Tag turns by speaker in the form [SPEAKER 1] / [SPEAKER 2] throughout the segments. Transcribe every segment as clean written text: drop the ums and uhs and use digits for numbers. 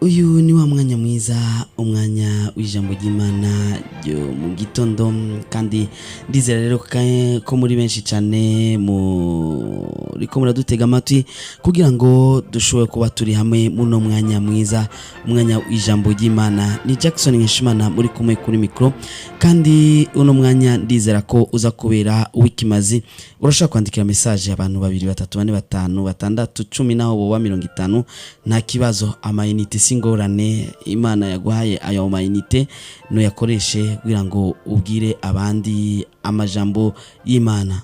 [SPEAKER 1] Uyu ni wa mwanya mwiza, umwanya w'ijambo ry'Imana ryo mu gitondo. Kandi ndizera rero ko muri benshi cyane muriko muradutega amatwi kugira ngo dushobore kuba turi hamwe muno mwanya mwiza, umwanya w'ijambo ry'Imana. Ni Jackson Nkeshimana muri kumwe kuri mikro, kandi uno mwanya ndizera ko uza kubera uw'ikimazi. Urashobora kwandikira message abantu babiri, batatu, bane, batanu, batandatu, 10, naho boba 50, nta kibazo. Amayinite si ingorane. Imana yaguhaye ayo mayinite, nuyakoreshe kugira ngo ubwire abandi amajambo y'Imana.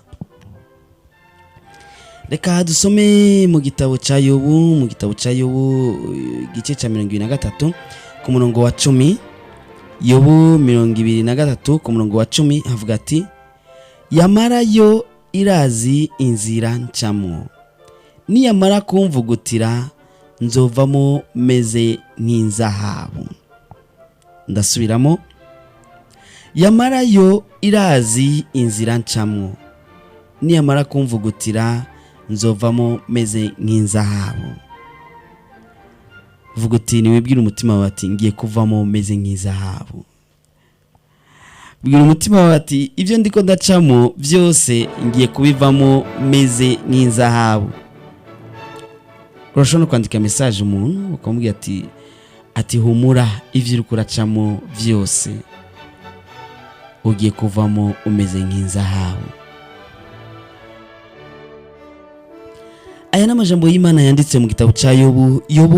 [SPEAKER 1] Reka dusome mu gitabo cya Yobu, mu gitabo cya Yobu, igice cya 23 ku murongo wa 10. Yobu 23 ku murongo wa 10 havuga ati: "Yamara yo irazi inzira ncamwo, niyamara kumvugutira nzovamo meze nk'inzahabu." Ndasubiramo: "Yamara yo irazi inzira ncamwo, niyamara kumvugutira nzovamo meze nk'inzahabu." Vuga uti, niwibwire umutima wawe ati: "Ngiye kuvamo meze nk'izahabu." Bwira umutima wawe ati: "Ibyo ndiko ndacamo byose ngiye kubivamo meze nk'inzahabu." Urashobora no kwandika message umuntu ukamubwira ati: "Humura, ibyo uri kuracamo byose ugiye kuvamo umeze nk'inzahabu." Aya ni amajambo y'Imana yanditse mu gitabo cya Yobu. Yobu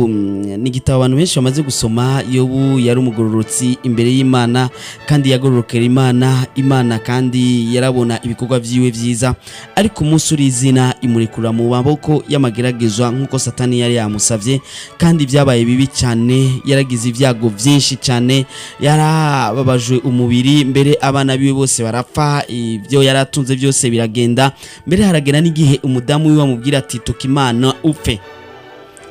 [SPEAKER 1] ni igitabo abantu benshi bamaze gusoma. Yobu yari umugororotsi imbere y'Imana kandi yagororokera Imana. Imana kandi yarabona ibikorwa byiwe byiza, ariko umunsi uri izina imurekura mu maboko y'amageragezwa nk'uko Satani yari yamusabye, kandi byabaye bibi cyane. Yaragize ibyago byinshi cyane, yarababajwe umubiri, mbere abana biwe bose barapfa, ibyo yaratunze byose biragenda. Mbere haragera n'igihe umudamu wiwe amubwira ati: "Tuka Imana upfe."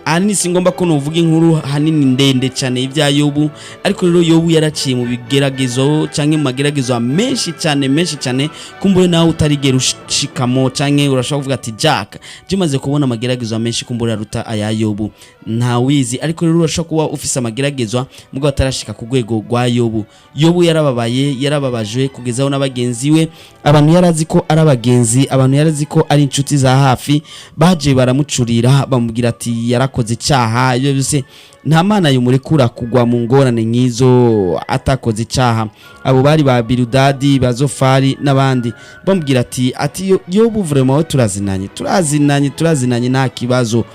[SPEAKER 1] Ahanini si ngombwa ko nuvuga inkuru hanini ndende cyane ibya Yobu, ariko rero Yobu yaraciye mu bigeragezo cyangwa mu mageragezo menshi cyane, menshi cyane. Kumbure nawe utarigera ushikamo, cyangwa urashobora kuvuga ati: "Jack, je maze kubona amageragezo menshi, kumbure aruta aya Yobu." Ntawizi, ariko rero urashobora kuba ufise amageragezo mugabo atarashika ku rwego rwa Yobu. Yobu yarababaye, yarababajwe kugezaho n'abagenzi we, abantu yarazi ko ari abagenzi, abantu yarazi ko ari inshuti za hafi, baje baramucurira, bamubwira ati yarakoze icyaha. Ibyo byose, nta Mana yumurekura kugwa mu ngorane nk'izo atakoze icyaha. Abo bari ba Biludadi, ba Zofari n'abandi, bamubwira ati: "Yobu, vraiment we turazinanye, turazinanye, turazinanye, nta kibazo,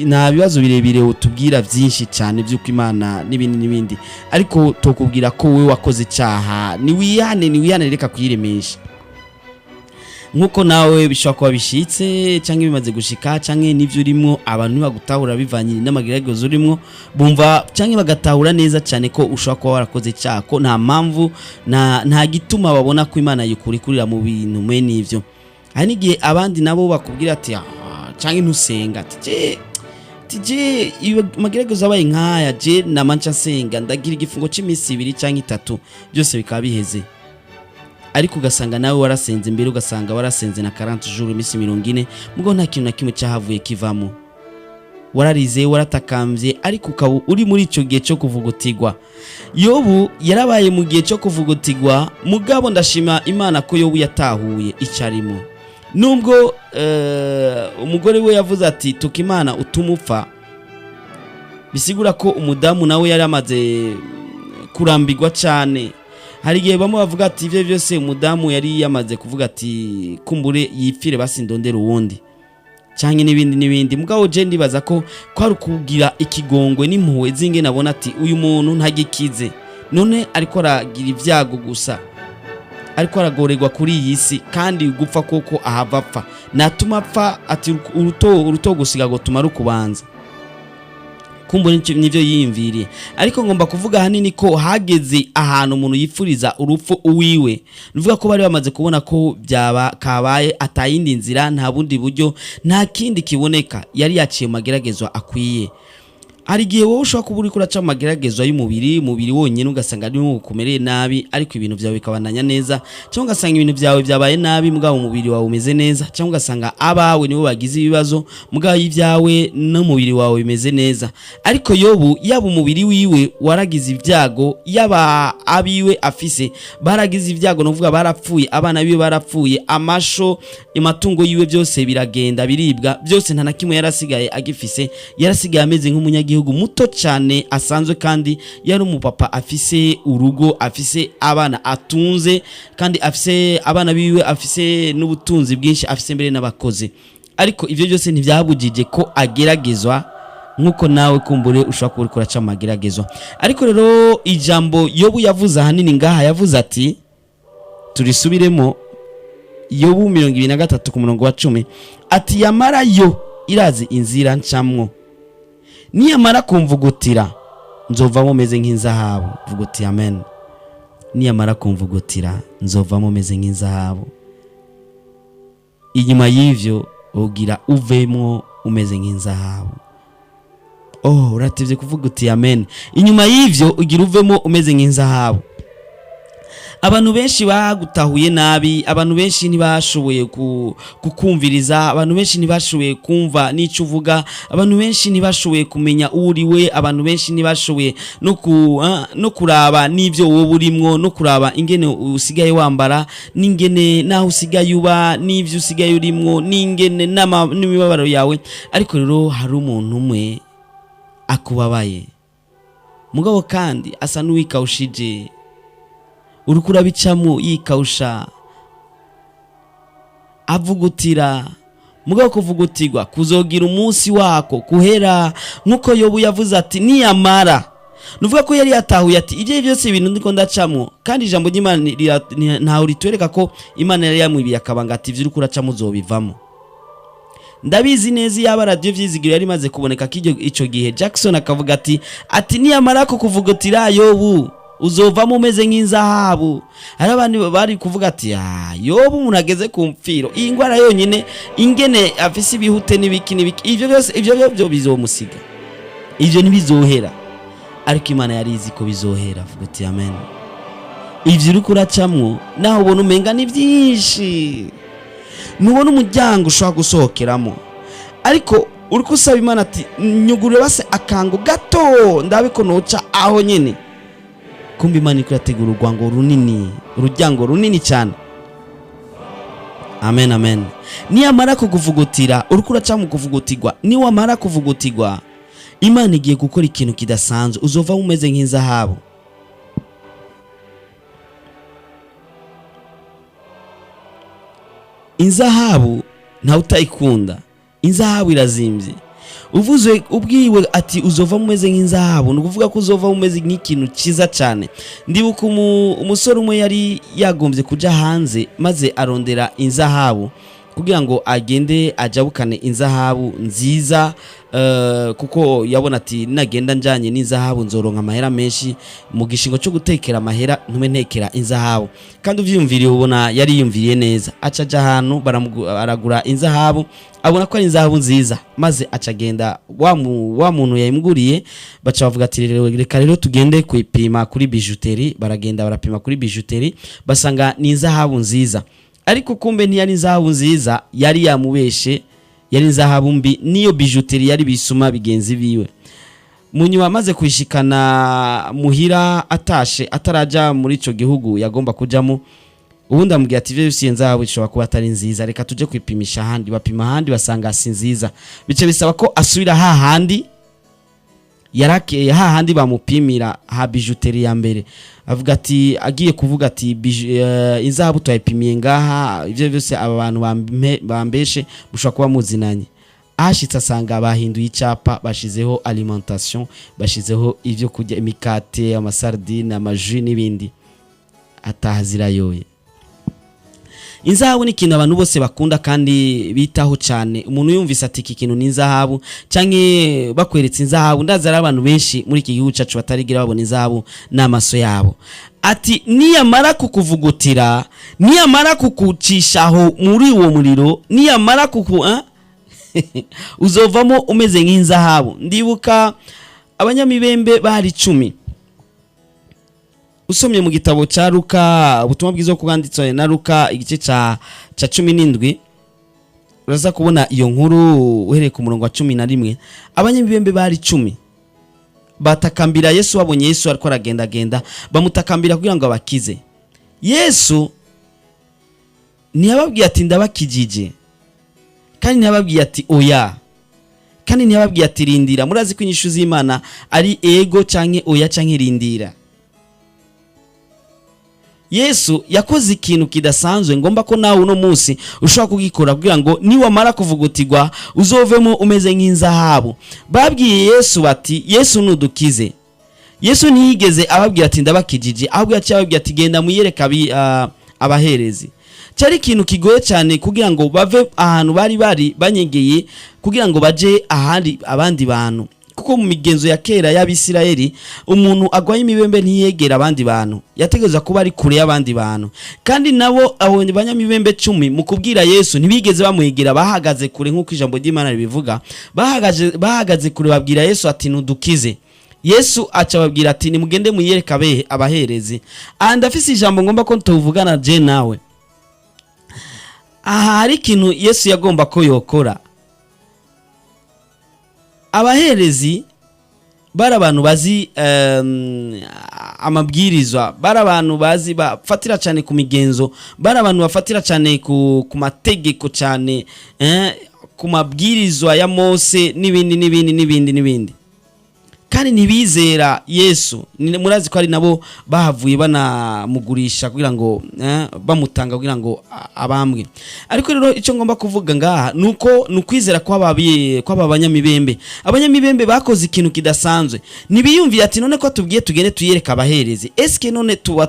[SPEAKER 1] nta bibazo birebire utubwira byinshi cyane by'uko Imana n'ibindi n'ibindi, ariko tokubwira ko wowe wakoze icyaha. Niwihane, niwihane, reka kuyiremesha." Nk'uko nawe bishobora kuba bishitse cyangwa bimaze gushika, cyangwa n'ibyo urimo abantu ntibagutahura bivanye n'amageragezo urimo, bumva cyangwa bagatahura neza cyane ko ushobora kuba warakoze icyaha, ko nta mpamvu, nta gituma babona ko Imana yikurikurira mu bintu mwe n'ivyo. Hari n'igihe abandi nabo bakubwira ati: "Ah," cyangwa ntusenga, ati: "Je tije amageragezo abaye nk'aya, je namanca nsenga, ndagira igifungo cy'iminsi 2 cyangwa 3, byose bikaba biheze." Ariko ugasanga nawe warasenze mbere, ugasanga warasenze na 40 jours, iminsi 40, mugo nta kintu na kimwe cyahavuye kivamo. Wararize, waratakambye, ariko ukaba uri muri icyo gihe cyo kuvugutigwa. Yobu yarabaye mu gihe cyo kuvugutigwa, mugabo ndashima Imana ko Yobu yatahuye icyo arimo. Nubwo umugore we yavuze ati: "Tuka Imana utumupfa," bisigura ko umudamu nawe yari amaze kurambirwa cyane. Hari igihe bamwe bavuga ati ibyo byose umudamu yari yamaze kuvuga ati: "Kumbure yipfire, basindondera uwundi," cyangwa n'ibindi n'ibindi. Mugabo je ndibaza ko kwari ukugira ikigongwe n'impuhwe z'ingene abona ati uyu muntu ntagikize, none ariko aragira ibyago gusa, ariko aragorerwa kuri iyi si, kandi gupfa koko ahava apfa, natuma apfa, ati uruto uruto gusiga gutuma rukubanza. Kumbura nivyo yiyumviriye. Ariko ngomba kuvuga ahanini ko hageze ahantu umuntu yipfuriza urupfu uwiwe, nuvuga ko bari bamaze kubona ko byaba kabaye, atayindi nzira, nta bundi buryo, nta kindi kiboneka. Yari yaciye mu mageragezo akwiye. Hari igihe wowe ushobora kuba uriko uraca mu mageragezwa y'umubiri, umubiri wonyine ugasanga ari wo ukumereye nabi, ariko ibintu byawe bikabandanya neza, cyangwa ugasanga ibintu byawe byabaye nabi mugabo umubiri wawe umeze neza, cyangwa ugasanga abawe nibo bagize ibibazo mugabo ibyawe n'umubiri wawe bimeze neza. Ariko Yobu, yaba umubiri wiwe waragize ibyago, yaba abiwe afise baragize ibyago, no kuvuga barapfuye, abana biwe barapfuye, amasho, amatungo yiwe byose biragenda biribwa byose, nta na kimwe yarasigaye agifise. Yarasigaye ameze nk'umunyagihugu muto cyane asanzwe, kandi yari umupapa afise urugo, afise abana atunze, kandi afise abana biwe, afise n'ubutunzi bwinshi, afise mbere n'abakozi. Ariko ibyo byose ntibyabujije ko ageragezwa, nk'uko nawe kumbure ushobora kuba uriko uraca mu mageragezwa. Ariko rero ijambo Yobu yavuze ahanini ngaha, yavuze ati, turisubiremo, Yobu 23 ku murongo wa 10, ati: "Yamara yo irazi inzira ncamwo, niyamara kumvugutira nzovamo meze nk'inzahabu." Vuga uti amen. Niyamara kumvugutira nzovamo meze nk'inzahabu. Inyuma y'ivyo ugira uvemwo umeze nk'inzahabu. Oh, uratevye kuvuga uti amen. Inyuma y'ivyo ugira uvemo umeze nk'inzahabu. Abantu benshi bagutahuye nabi, abantu benshi ntibashoboye kukumviriza, abantu benshi ntibashoboye kumva n'icyo uvuga, abantu benshi ntibashoboye kumenya uwo uriwe, abantu benshi ntibashoboye no kuraba n'ibyo wowe urimwo, no kuraba ingene usigaye wambara, n'ingene naho usigaye uba, n'ibyo usigaye urimwo, n'ingene n'imibabaro yawe. Ariko rero hari umuntu umwe akubabaye, mugabo kandi asa n'uwikawushije, uriko urabicamo yikawusha, avugutira, mugabo kuvugutirwa kuzogira umunsi wako kuhera, nk'uko Yobu yavuze ati niyamara. Nuvuga ko yari yatahuye ati ibyo byose ibintu ndiko ndacamo, kandi ijambo ry'Imana ntaho ritwereka ko Imana yari yamwibiye akabanga ati ivyo uriko uracamo uzobivamo. Ndabizi neza, iyaba radiyo Vyizigiro yari imaze kuboneka k'iryo ico gihe, Jackson akavuga ati niyamara ko kuvugutira Yobu uzovamo umeze nk'inzahabu, hari abandi bari kuvuga ati: "Ah, Yobu umuntu ageze ku mfiro, iyi ndwara yonyine, ingene afise ibihute n'ibiki n'ibiki, ivyo byose ivyo byo bizomusiga, ivyo ntibizohera." Ariko Imana yari izi ko bizohera. Vuga uti amen. Ivyo uriko uracamwo, naho ubona umenga ni byinshi, ntubona umuryango ushobora gusohokeramo, ariko uriko usaba Imana ati nyugurure base akango gato ndabe ko noca aho nyene. Kumbe Imana iriko irategura urwango runini, ururyango runini cyane. Amen, amen. Niyamara kukuvugutira, uriko uraca mu kuvugutirwa, niwamara kuvugutirwa Imana igiye gukora ikintu kidasanzwe, uzova umeze nk'inzahabu. Inzahabu ntawe utayikunda, inzahabu irazimbye. Uvuze ubwiwe ati uzova umeze nk'inzahabu, ni ukuvuga ko uzova umeze nk'ikintu cyiza cyane. Ndibuka umusore umwe yari yagombye kuja hanze, maze arondera inzahabu kugira ngo agende ajabukane inzahabu nziza, kuko yabona ati nagenda njanye n'inzahabu nzoronka amahera menshi, mu gishingo cyo gutekera amahera ntume ntekera inzahabu. Kandi uvyiyumviriye ubona yari yiyumviriye neza. Aca aja ahantu aragura inzahabu, abona ko ari inzahabu nziza, maze aca agenda wa muntu yayimuguriye, baca bavuga ati reka rero tugende kuyipima kuri bijouterie. Baragenda barapima kuri bijouterie, basanga ni inzahabu nziza. Ariko kumbe ntiyari inzahabu nziza, yari yamubeshe, yari inzahabu mbi, niyo bijouterie yari bisuma bigenzi biwe. Munyuma amaze kwishikana muhira, atashe ataraja muri ico gihugu yagomba kujamo, ubundi amubwira ati ivyo iyo nzahabu ishobora kuba atari nziza, reka tuje kwipimisha ahandi. Bapima ahandi basanga si nziza, bice bisaba ko asubira hahandi yarakeye, hahandi bamupimira ha bijouterie ya mbere. Avuga ati, agiye kuvuga ati inzahabu twayipimiye ngaha, ivyo byose aba bantu bambeshe, mushobora kuba muzinanye. Ahashitse asanga bahinduye icapa, bashizeho alimentation, bashizeho ivyo kurya, imikate, amasardine, amajus n'ibindi. Ataha zirayoye. Inzahabu ni ikintu abantu bose bakunda kandi bitaho cyane. Umuntu yumvise ati iki kintu ni inzahabu, canke bakweretse inzahabu, ndazi ari abantu benshi muri iki gihugu cacu batarigira babona inzahabu n'amaso yabo. Ati niyamara kukuvugutira, niyamara kukucishaho muri uwo muriro, niyamara kuku uzovamo umeze nk'inzahabu. Ndibuka Abanyamibembe bari 10. Usomye mu gitabo cya Luka, ubutumwa bwiza bwo bwanditswe na Luka, igice ca 17, uraza kubona iyo nkuru uhereye ku murongo wa 11. Abanyamibembe bari 10, batakambira Yesu. Babonye Yesu ariko aragendagenda, bamutakambira kugira ngo abakize. Yesu ntiyababwiye ati "Ndabakijije", kandi ntiyababwiye ati "Oya", kandi ntiyababwiye ati "Rindira". Murazi ko inyishu z'Imana ari ego canke oya canke rindira. Yesu yakoze ikintu kidasanzwe, ngomba ko nawe uno munsi ushobora kugikora kugira ngo niwamara kuvugutirwa uzovemo umeze nk'inzahabu. Babwiye Yesu bati: "Yesu, nudukize." Yesu ntiyigeze ababwira ati "Ndabakijije", ahubwo yaciye ababwira ati: "Genda muyereke abaherezi." Cyari ikintu kigoye cyane kugira ngo bave ahantu bari bari banyegeye kugira ngo baje ahandi abandi bantu, kuko mu migenzo ya kera y'Abisirayeli umuntu agwaye imibembe ntiyegera abandi bantu, yategerezwa kuba ari kure y'abandi bantu. Kandi nabo abo banyamibembe 10 mu kubwira Yesu ntibigeze bamwegera, bahagaze kure nk'uko ijambo ry'Imana ribivuga. Bahagaze kure, babwira Yesu ati: "Nudukize." Yesu aca ababwira ati: "Nimugende muyereke abaherezi." Aha ndafise ijambo ngomba ko tuvugana je nawe. Aha hari ikintu Yesu yagomba ko yokora. Abaherezi bari abantu bazi amabwirizwa, bari abantu bazi bafatira cyane ku migenzo, bari abantu bafatira cyane ku mategeko cyane, ku mabwirizwa ya Mose n'ibindi n'ibindi n'ibindi n'ibindi, kandi ntibizera Yesu. Murazi ko ari nabo bahavuye banamugurisha kugira ngo bamutanga kugira ngo abambwe. Ariko rero icyo ngomba kuvuga ngaha nuko ni ukwizera kw'aba banyamibembe. Abanyamibembe bakoze ikintu kidasanzwe. Ntibiyumviye ati: "None ko tubwiye tugende tuyereka abaherezi, eske none tuba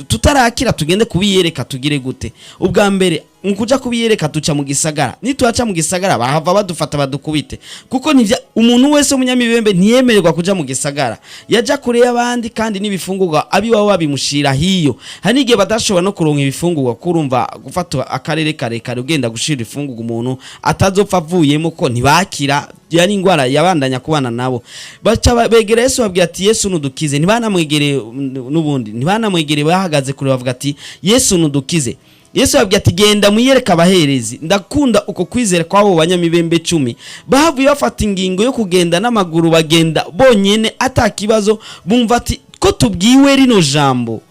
[SPEAKER 1] tutarakira? Tugende kubiyereka tugire gute?" Ubwa mbere mu kuja kubiyereka duca mu gisagara, nituhaca mu gisagara bahava badufata badukubite, kuko ntivya umuntu wese w'umunyamibembe ntiyemererwa kuja mu gisagara, yaja kure y'abandi. Kandi n'ibifungurwa abiwabo babimushira hiyo, hari n'igihe badashobora no kuronka ibifungurwa. Kurumva gufata akarere karekare ugenda gushira ifungurwa umuntu atazopfa avuyemo ko ntibakira, yari ingwara yabandanya kubana nabo. Baca begera Yesu, babwira ati: "Yesu, nudukize." Ntibanamwegereye n'ubundi, ntibanamwegereye, bahagaze kure, bavuga ati: "Yesu, nudukize." Yesu yababwiye ati: "Genda mwiyereke abaherezi." Ndakunda uko kwizera kw'abo banyamibembe 10. Bahavuye bafata ingingo yo kugenda n'amaguru, bagenda bonyene ata kibazo. Bumva ati ko tubwiwe rino jambo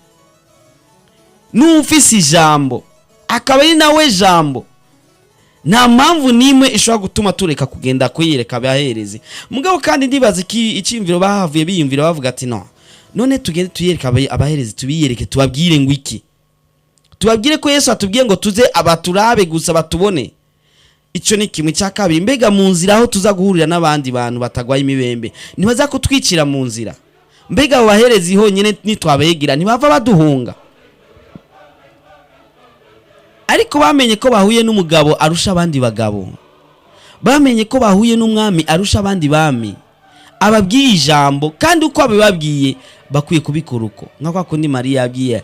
[SPEAKER 1] n'ufise ijambo akaba ari nawe jambo, nta mpamvu n'imwe ishobora gutuma tureka kugenda kwiyereka abaherezi. Mugabo kandi ndibaza icyiyumviro bahavuye biyumvira, bavuga ati: "No none tugende tuyereke abaherezi, tubiyereke, tubabwire ngo iki? Tubabwire ko Yesu atubwiye ngo tuze abaturabe gusa batubone?" Icyo ni kimwe. Cya kabiri, mbega mu nzira aho tuza guhurira n'abandi bantu batagwaye imibembe, ntibaza kutwicira mu nzira? Mbega abo baherezi honyine nitwabegera ntibava baduhunga? Ariko bamenye ko bahuye n'umugabo arusha abandi bagabo, bamenye ko bahuye n'umwami arusha abandi bami, ababwiye ijambo, kandi uko abibabwiye bakwiye kubikora uko, nka kwa kundi Mariya yabwiye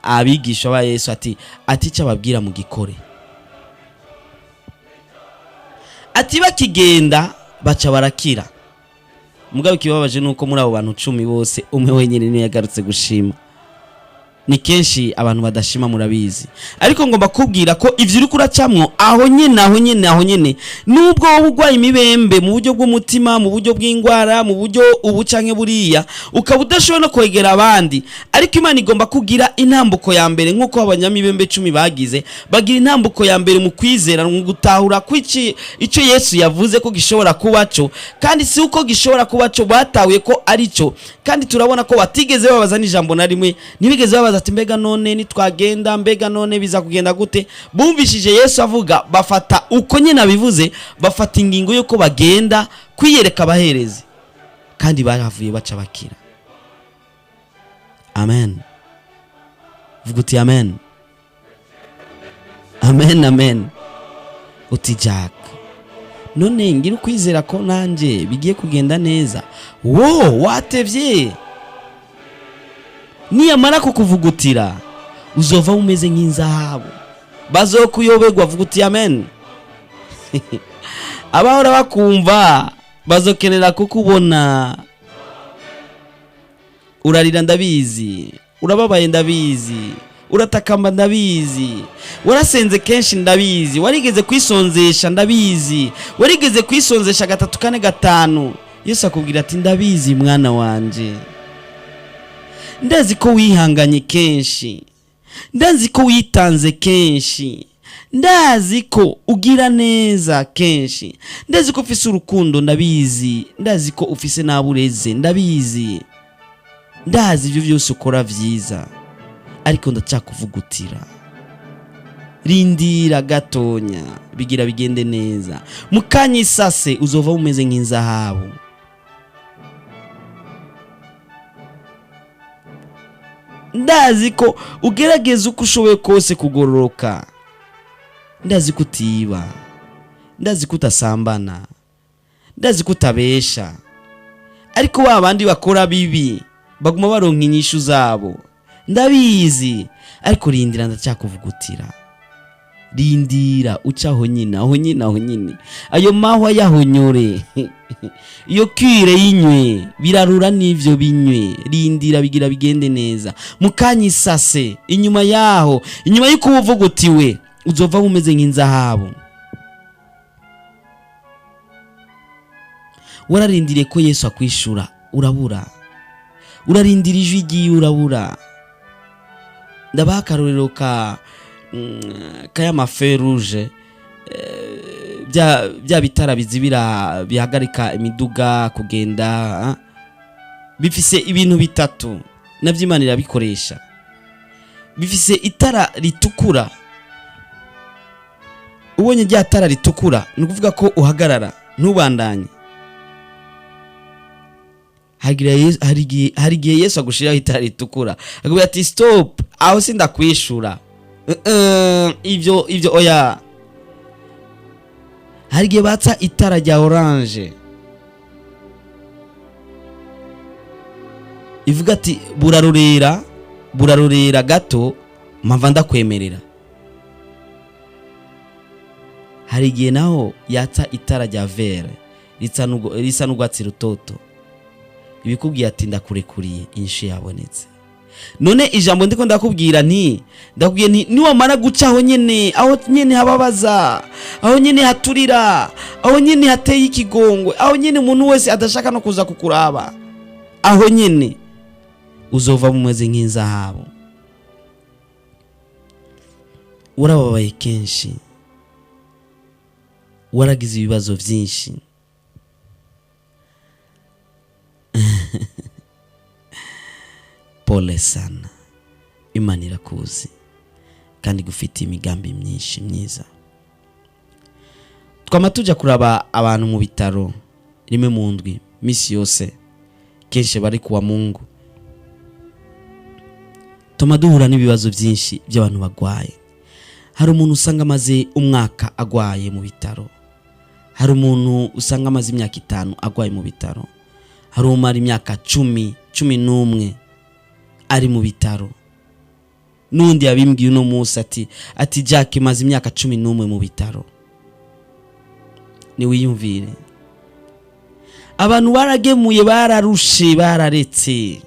[SPEAKER 1] abigisha ba Yesu ati "Icyo ababwira mugikore." Ati bakigenda baca barakira. Mugabo ikibabaje nuko muri abo bantu 10 bose umwe wenyine niwe yagarutse gushima. Ni kenshi abantu badashima, murabizi. Ariko ngomba kubwira ko ivyo uriko uracamwo aho nyene, aho nyene, aho nyene, nubwo wowe urwaye imibembe mu buryo bw'umutima, mu buryo bw'ingwara, mu buryo ubu canke buriya, ukaba udashobora no kwegera abandi, ariko Imana igomba kugira intambuko ya mbere nk'uko abanyamibembe 10 bagize. Bagira intambuko ya mbere mu kwizera, mu gutahura ko ico Yesu yavuze ko gishobora kuba co, kandi si uko gishobora kuba co, batahuye ko ari cyo. Kandi turabona ko batigeze babaza n'ijambo na rimwe, ntibigeze babaza ati: "Mbega none nitwagenda, mbega none biza kugenda gute?" Bumvishije Yesu avuga, bafata uko nyine abivuze, bafata ingingo y'uko bagenda kwiyereka abaherezi, kandi bahavuye baca bakira. Amen. Vuga uti "Amen, amen, amen." Uti: "Jack, none ngira ukwizera ko nanjye bigiye kugenda neza." Wo watevye, niyamara kukuvugutira uzova umeze nk'inzahabu, bazokuyoberwa. Vuga uti "Amen." Abahora bakumva Bazokenera kukubona. Urarira ndabizi, urababaye ndabizi, uratakamba ndabizi, warasenze kenshi ndabizi, warigeze kwisonzesha ndabizi, warigeze kwisonzesha gatatu, kane, gatanu. Yesu akubwira ati: "Ndabizi mwana wanje, ndazi ko wihanganye kenshi, ndazi ko witanze kenshi, ndazi ko ugira neza kenshi, ndazi ko ufise urukundo ndabizi, ndazi ko ufise n'abo ureze ndabizi, ndazi ibyo byose ukora vyiza, ariko ndacyakuvugutira. Rindira gatonya, bigira bigende neza. Mukanya isase uzova umeze nk'inzahabu." Ndazi ko ugerageza uko ushoboye kose kugororoka, ndazi ko utiba, ndazi ko utasambana, ndazi ko utabesha, ariko ba bandi bakora bibi baguma baronka inyishu zabo, ndabizi, ariko rindira, ndacyakuvugutira. Rindira uca aho nyine, aho nyine, aho nyine, ayo mahwa yahonyore, iyo kwire yinywe, birarura n'ivyo binywe. Rindira, bigira bigende neza. Mukanya isase, inyuma yaho, inyuma y'uko uvugutiwe, uzova umeze nk'inzahabu. Wararindiriye ko Yesu akwishura urabura, urarindira ijwi ryiwe urabura. Ndabaha akarorero ka kaya ma feux rouge, bya bitara bizibira bihagarika imiduga kugenda, ah. Bifise ibintu bitatu navyo Imana irabikoresha. Bifise itara ritukura. Ubonye rya tara ritukura, ni ukuvuga ko uhagarara ntubandanye. Hari igihe Yesu agushiraho itara ritukura, akubwira ati: "Stop aho, sindakwishura. Ivyo oya." Hari igihe batsa itara rya orange, ivuga ati: "Burarurira, burarurira gato, mpava ndakwemerera." Hari igihe naho yatsa itara rya vert risa n'urwatsi rutoto, ibikubwiye ati: "Ndakurekuriye, inyishu yabonetse." None ijambo ndiko ndakubwira, nti ndakubwiye nti niwamara guca aho nyene, aho nyene hababaza, aho nyene haturira, aho nyene hateye ikigongwe, aho nyene umuntu wese adashaka no kuza kukuraba, aho nyene uzova mumeze nk'inzahabu. Warababaye kenshi, waragize ibibazo byinshi. Pole sana, Imana irakuzi kandi igufitiye imigambi myinshi myiza. Twama tujya kuraba abantu mu bitaro rimwe mu ndwi, misi yose, kenshi bari kuwa Mungu. Tuma duhura n'ibibazo byinshi by'abantu bagwaye. Hari umuntu usanga amaze umwaka agwaye mu bitaro, hari umuntu usanga amaze imyaka 5 agwaye mu bitaro, hari umara imyaka 10, 11 ari mu bitaro. N'undi yabimbwiye uno munsi ati: "Jack, maze imyaka 11 mu bitaro." Niwiyumvire, abantu baragemuye, bararushe, bararetse.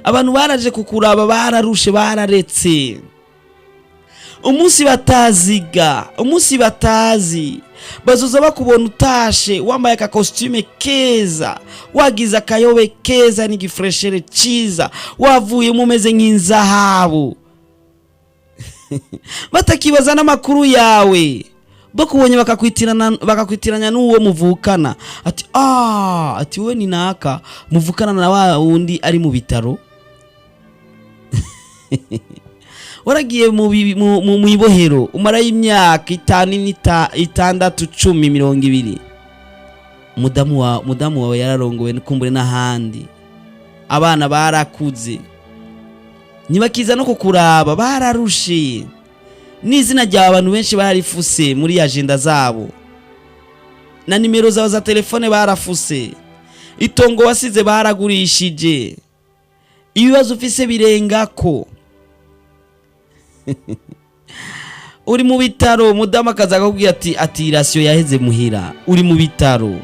[SPEAKER 1] Abantu baraje kukuraba, bararushe, bararetse. Umunsi bataziga, umunsi batazi, bazoza bakubona utashe wambaye aka costume keza, wagize akayobe keza n'igifreshere ciza, wavuyemo umeze nk'inzahabu, batakibaza n'amakuru yawe. Bakubonye bakakwitiranya n'uwo muvukana, ati: "Ah," ati: "wowe ni naka muvukana na wa wundi ari mu bitaro." Waragiye mu ibohero, umarayo imyaka 5, 6, 10, 20. Mudamu wawe yararongowe kumbure n'ahandi, abana barakuze, ntibakiza no kukuraba, bararushe, n'izina ryawe abantu benshi barifuse muri agenda zabo, na nimero zawe za telefone barafuse, itongo wasize baragurishije, ibibazo ufise birengako. Uri mu bitaro, umudamu akaza akakubwira ati ration yaheze muhira. Uri mu bitaro,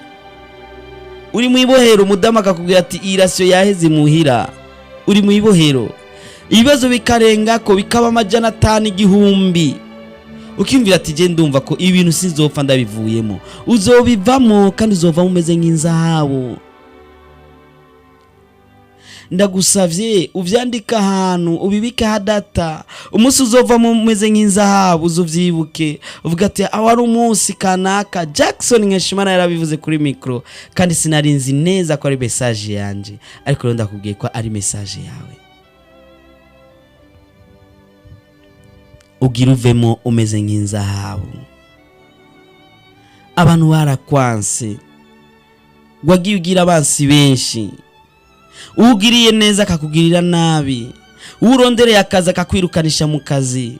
[SPEAKER 1] uri mu ibohero, umudamu akakubwira ati iyi ration yaheze muhira. Uri mu ibohero, ibibazo bikarenga ko bikaba 500, 1000, ukiyumvira ati je ndumva ko ibintu sinzopfa ndabivuyemo. Uzobivamo, kandi uzovamo umeze nk'inzahabu. Ndagusavye uvyandike ahantu, ubibike hadata. Umunsi uzovamo umeze nk'inzahabu, uzovyibuke, uvuga ati aho ari umunsi kanaka Jackson Nkeshimana yarabivuze kuri micro, kandi sinari nzi neza ko ari message yanje. Ariko rero ndakubwiye ko ari message yawe. Ugira uvemo umeze nk'inzahabu. Abantu barakwanse, wagiye ugira abansi benshi. Ugiriye neza akakugirira nabi, urondereye akazi akakwirukanisha mu kazi.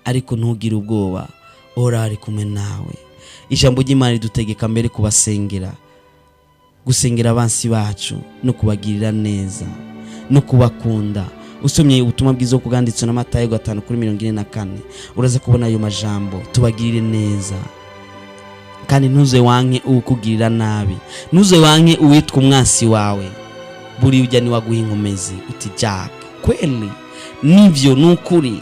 [SPEAKER 1] Ariko ntugire ubwoba, ora ari kumwe nawe. Ijambo ry'Imana ridutegeka mbere kubasengera, gusengera abansi bacu no kubagirira neza no kubakunda. Usomye ubutumwa bwiza bwanditswe na Matayo 5:44, uraza kubona ayo majambo: tubagirire neza, kandi ntuze wanke uwukugirira nabi, ntuze wanke uwitwa umwansi wawe. Buriya ujya niwaguha inkomezi, uti Jack, kweli nivyo, ni ukuri,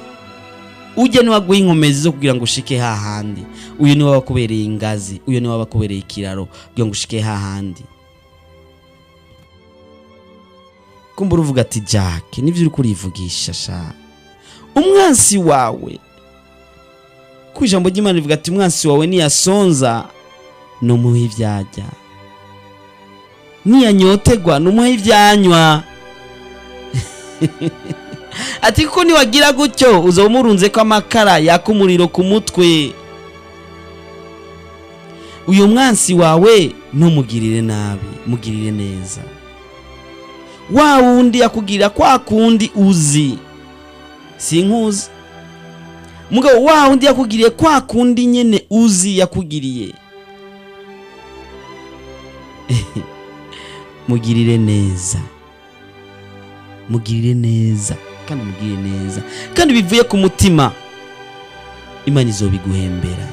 [SPEAKER 1] ujya niwaguha inkomezi zo kugira ngo ushike hahandi. Uyu niwe wakubereye ingazi, uyu niwe wakubereye ikiraro kugira ngo ushike hahandi. Kumbura uvuga ati Jack, nivyo uri kurivugisha sha. Umwansi wawe, ku ijambo ry'Imana rivuga ati umwansi wawe niyasonza numuha ivyarya, niyanyotegwa numuha ivyanywa. Ati kuko niwagira gutyo uzoba umurunze ko amakara yaka umuriro ku mutwe. Uyu mwansi wawe ntumugirire nabi, mugirire neza. Wa wundi yakugirira kwa kundi uzi, sinkuzi mugabo, wa wundi yakugiriye kwa kundi nyene uzi yakugiriye, mugirire neza, mugirire neza, kandi mugirire neza, kandi bivuye ku mutima. Imana izobiguhembera.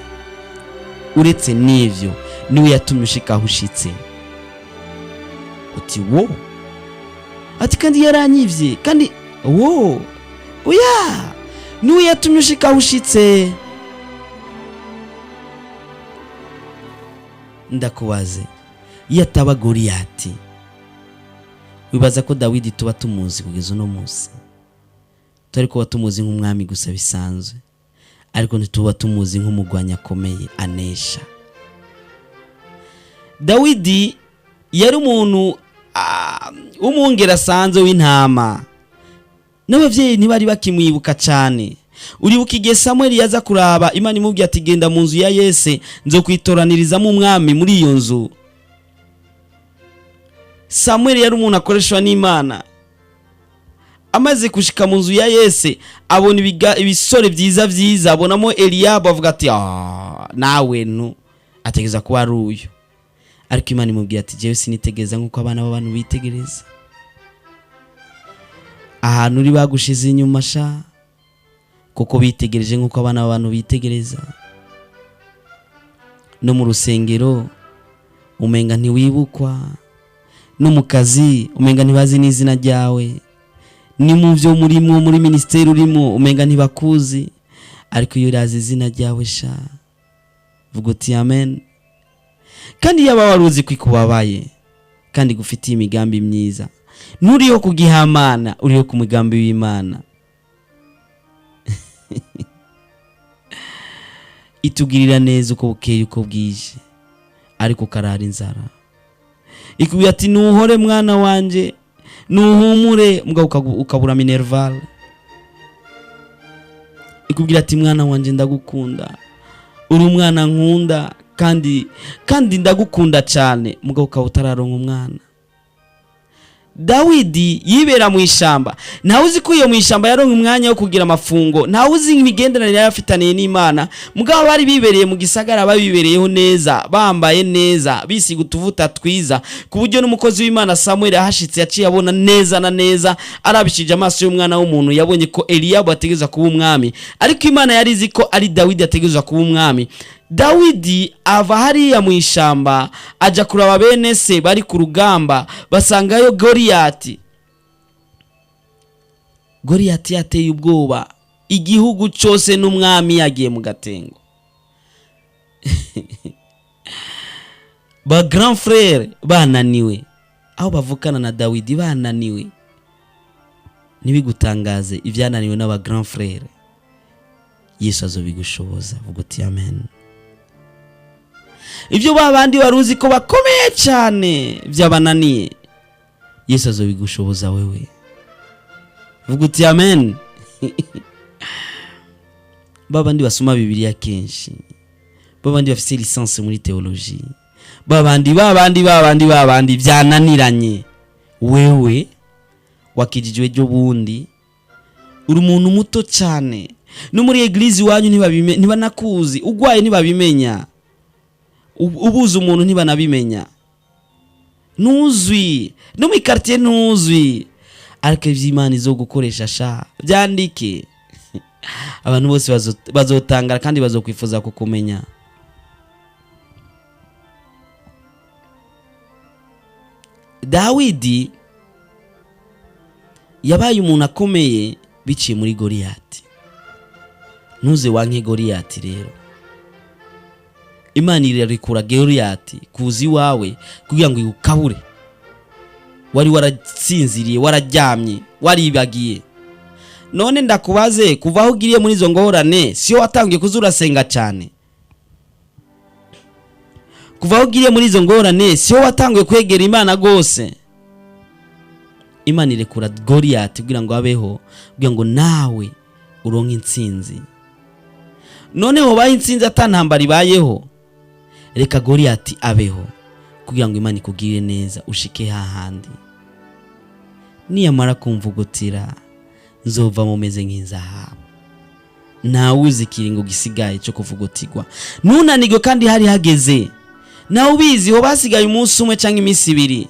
[SPEAKER 1] Uretse n'ivyo, niwe yatumye ushika aho ushitse. Uti wo, ati kandi yaranyivye, kandi wo oya, niwe yatumye ushika aho ushitse. Ndakubaze, iyo ataba Goliyati, wibaza ko Dawidi tuba tumuzi kugeza uno munsi? Tutari kuba tumuzi nk'umwami gusa bisanzwe, ariko ntituba tumuzi nk'umugwanyi akomeye anesha. Dawidi yari umuntu w'umwungeri asanzwe w'intama, n'abavyeyi ntibari bakimwibuka cyane. Uribuka igihe Samuel yaza kuraba Imana imubwiye ati genda mu nzu ya Yese, nzokwitoraniririzamo umwami muri iyo nzu. Samuel yari umuntu akoreshwa n'Imana. Amaze gushika mu nzu ya Yese, abona ibisore byiza byiza, abonamo Eliyabu, avuga ati nawe ntu ategereza kuba ari uyu. Ariko Imana imubwira ati jewe sinitegereza nk'uko abana b'abantu bitegereza. Ahantu uri bagushize inyuma sha, kuko bitegereje nk'uko abana b'abantu bitegereza. No mu rusengero umenga ntiwibukwa, no mu kazi umenga ntibazi n'izina ryawe, ni mu byo murimo, muri minisiteri urimo, umenga ntibakuzi. Ariko iyo urazi izina ryawe sha, vuga uti amen. Kandi yaba wari uzi ko ikubabaye kandi gufitiye imigambi myiza, nturiho ku gihamana, uriho ku mugambi w'Imana. Itugirira neza uko bukeye uko bwije, ariko ukarara inzara. Ikubwira ati nuhore mwana wanje, nuhumure, mugabo ukabura minerval. Ikubwira ati mwana wanje ndagukunda, uri umwana nkunda, kandi ndagukunda cyane, mugabo ukaba utararonka umwana. Dawidi yibera mu ishamba. Ntawe uzi ko iyo mu ishamba yaronka umwanya wo kugira amafungo, ntawe uzi imigenderanire yari afitaniye n'Imana. Mugabo bari bibereye mu gisagara, babibereyeho neza, bambaye neza, bisiga utuvuta twiza, ku buryo n'umukozi w'Imana Samuel ahashitse yaciye abona neza na neza, arabishije amaso y'umwana w'umuntu, yabonye ko Eliyabu ategerezwa kuba umwami, ariko Imana yari izi ko ari Dawidi ategerezwa kuba umwami. Dawidi ava hariya mu ishamba aja kuraba bene se bari ku rugamba, basangayo Goliyati. Goliyati yateye ubwoba igihugu cyose, n'umwami yagiye mu gatengo. Ba grand frère bananiwe, aho bavukana na Dawidi bananiwe. Ntibigutangaze ibyananiwe n'aba grand frère, Yesu azobigushoboza. Vuga uti amen. Ibyo ba bandi wari uzi ko bakomeye cyane byabananiye, Yesu azobigushoboza wewe. Vuga uti amen. Ba bandi basoma Bibiliya kenshi, ba bandi bafite licence muri théologie, ba bandi, ba bandi, ba bandi, ba bandi byananiranye, wewe wakijijwe ejo bundi, uri umuntu muto cyane, no muri église iwanyu ntibanakuzi, ugwaye ntibabimenya, ubuze umuntu ntibanabimenya, ntuzwi no muri quartier, ntuzwi. Ariko ivy'Imana izo gukoresha sha, byandike, abantu bose bazotangara kandi bazokwifuza kukumenya. Dawidi yabaye umuntu akomeye biciye muri Goliyati. Ntuze wanke Goliyati. Rero Imana irarekura Goliyati kuza iwawe kugira ngo igukabure. Wari warasinziriye, wararyamye, waribagiye. None ndakubaze, kuva aho ugiriye muri izo ngorane, siyo watangiye kuza urasenga cyane? Kuva aho ugiriye muri izo ngorane, siyo watangiye kwegera Imana rwose? Imana irekura Goliyati kugira ngo abeho, kugira ngo nawe uronke intsinzi. Noneho baye intsinzi atantambara ibayeho. Reka Goliyati abeho kugira ngo Imana ikugirire neza, ushike hahandi. Niyamara kumvugutira, nzova mumeze nk'inzahabu. Ntawe uzi ikiringo gisigaye cyo kuvugutirwa. Ntunanirwe kandi hari hageze. Nawe ubizi, ho basigaye umunsi umwe cyangwa iminsi 2.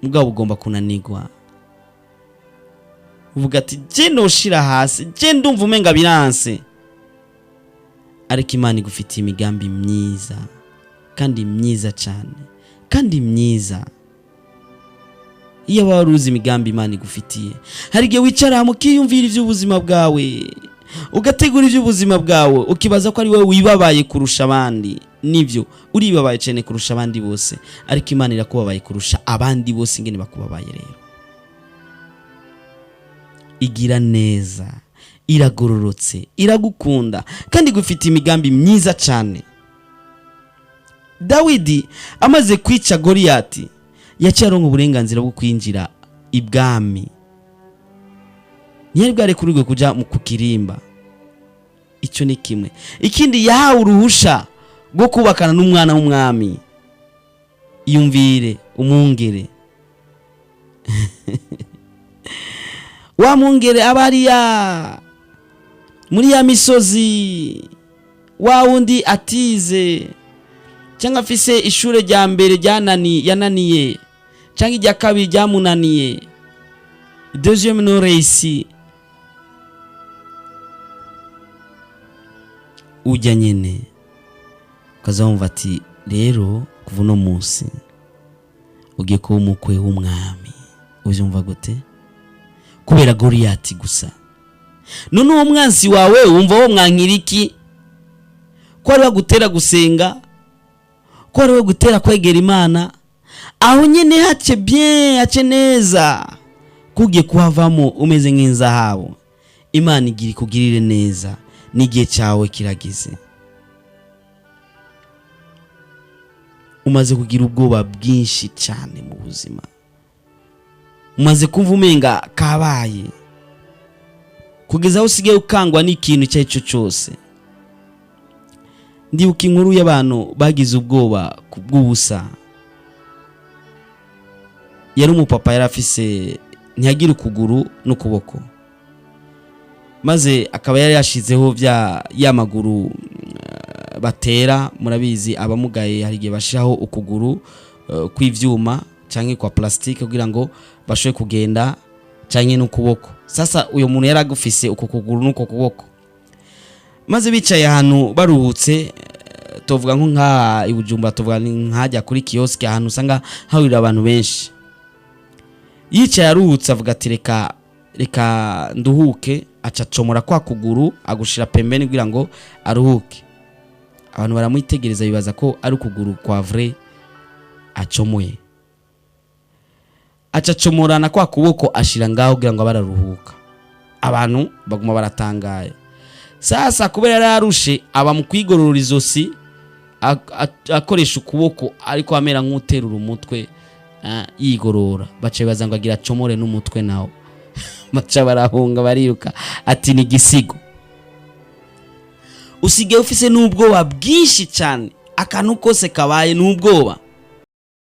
[SPEAKER 1] Mugabo ugomba kunanirwa, uvuga ati je noshira hasi, je ndumva umenga biranse. Ariko Imana igufitiye imigambi myiza, kandi myiza cyane, kandi myiza. Iyo waba uzi imigambi Imana igufitiye, hari igihe wicara mukiyumvira iby'ubuzima bwawe, ugategura iby'ubuzima bwawe, ukibaza ko ari wowe wibabaye kurusha abandi. Nibyo, uribabaye cyane kurusha abandi bose, ariko Imana irakubabaye kurusha abandi bose ingene bakubabaye. Rero igira neza, iragororotse, iragukunda kandi igufitiye imigambi myiza cyane. Dawidi amaze kwica Goliyati, yaciye aronka uburenganzira bwo kwinjira ibwami. Ntiyari bwarekurirwe kuja ku kirimba. Icyo ni kimwe. Ikindi, yahawe uruhusha rwo kubakana n'umwana w'umwami. Iyumvire umwungere, wa mwungere aba hariya muri ya misozi, wa wundi atize cyangwa afise ishure rya mbere yananiye, cyangwa irya kabiri ryamunaniye, deuxième non réussi, ujya nyene ukaza wumva ati rero kuva uno munsi ugiye kuba umukwe w'umwami. Ubyumva gute? Kubera Goliyati gusa. None uwo mwansi wawe wumva wo mwankira iki? Ko ari we gutera gusenga, ko ari we gutera kwegera Imana, aho nyine hace bien, hace neza, kugiye kuhavamo umeze nk'inzahabu. Imana igira ikugirire neza, n'igihe cyawe kirageze. Umaze kugira ubwoba bwinshi cyane mu buzima, umaze kumva umenga kabaye, kugeza aho usigaye ukangwa n'ikintu icyo ari cyo cyose. Ndibuka inkuru y'abantu bagize ubwoba bw'ubusa. Yari umupapa yari afise, ntiyagira ukuguru n'ukuboko, maze akaba yari yashizeho bya ya maguru batera. Murabizi, abamugaye hari igihe bashiraho ukuguru kw'ivyuma canke kwa plastique kugira ngo bashobore kugenda, canke n'ukuboko. Sasa uyo muntu yari agufise uko kuguru n'uko kuboko, maze bicaye ahantu baruhutse, tuvuga nko nka i Bujumbura, tuvuga ni nkajya kuri kiosque, ahantu usanga hahurira abantu benshi. Yicaye aruhutse, avuga ati: "Reka, reka nduhuke." Aca acomora kwa kuguru, agushira pembeni kugira ngo aruhuke. Abantu baramwitegereza, bibaza ko ari ukuguru kwa vrai acomoye. Aca acomora na kwa kuboko, ashira ngaho kugira ngo abe araruhuka. Abantu baguma baratangaye. Sasa kubera yari arushe, aba mu kwigorora izosi, akoresha ukuboko, ariko amera nk'uterura umutwe, yigorora. Baca bibaza ngo agira acomore n'umutwe nawo. Baca barahunga, bariruka, ati: "Ni igisigo." Usigaye ufise n'ubwoba bwinshi cyane, akantu kose kabaye n'ubwoba.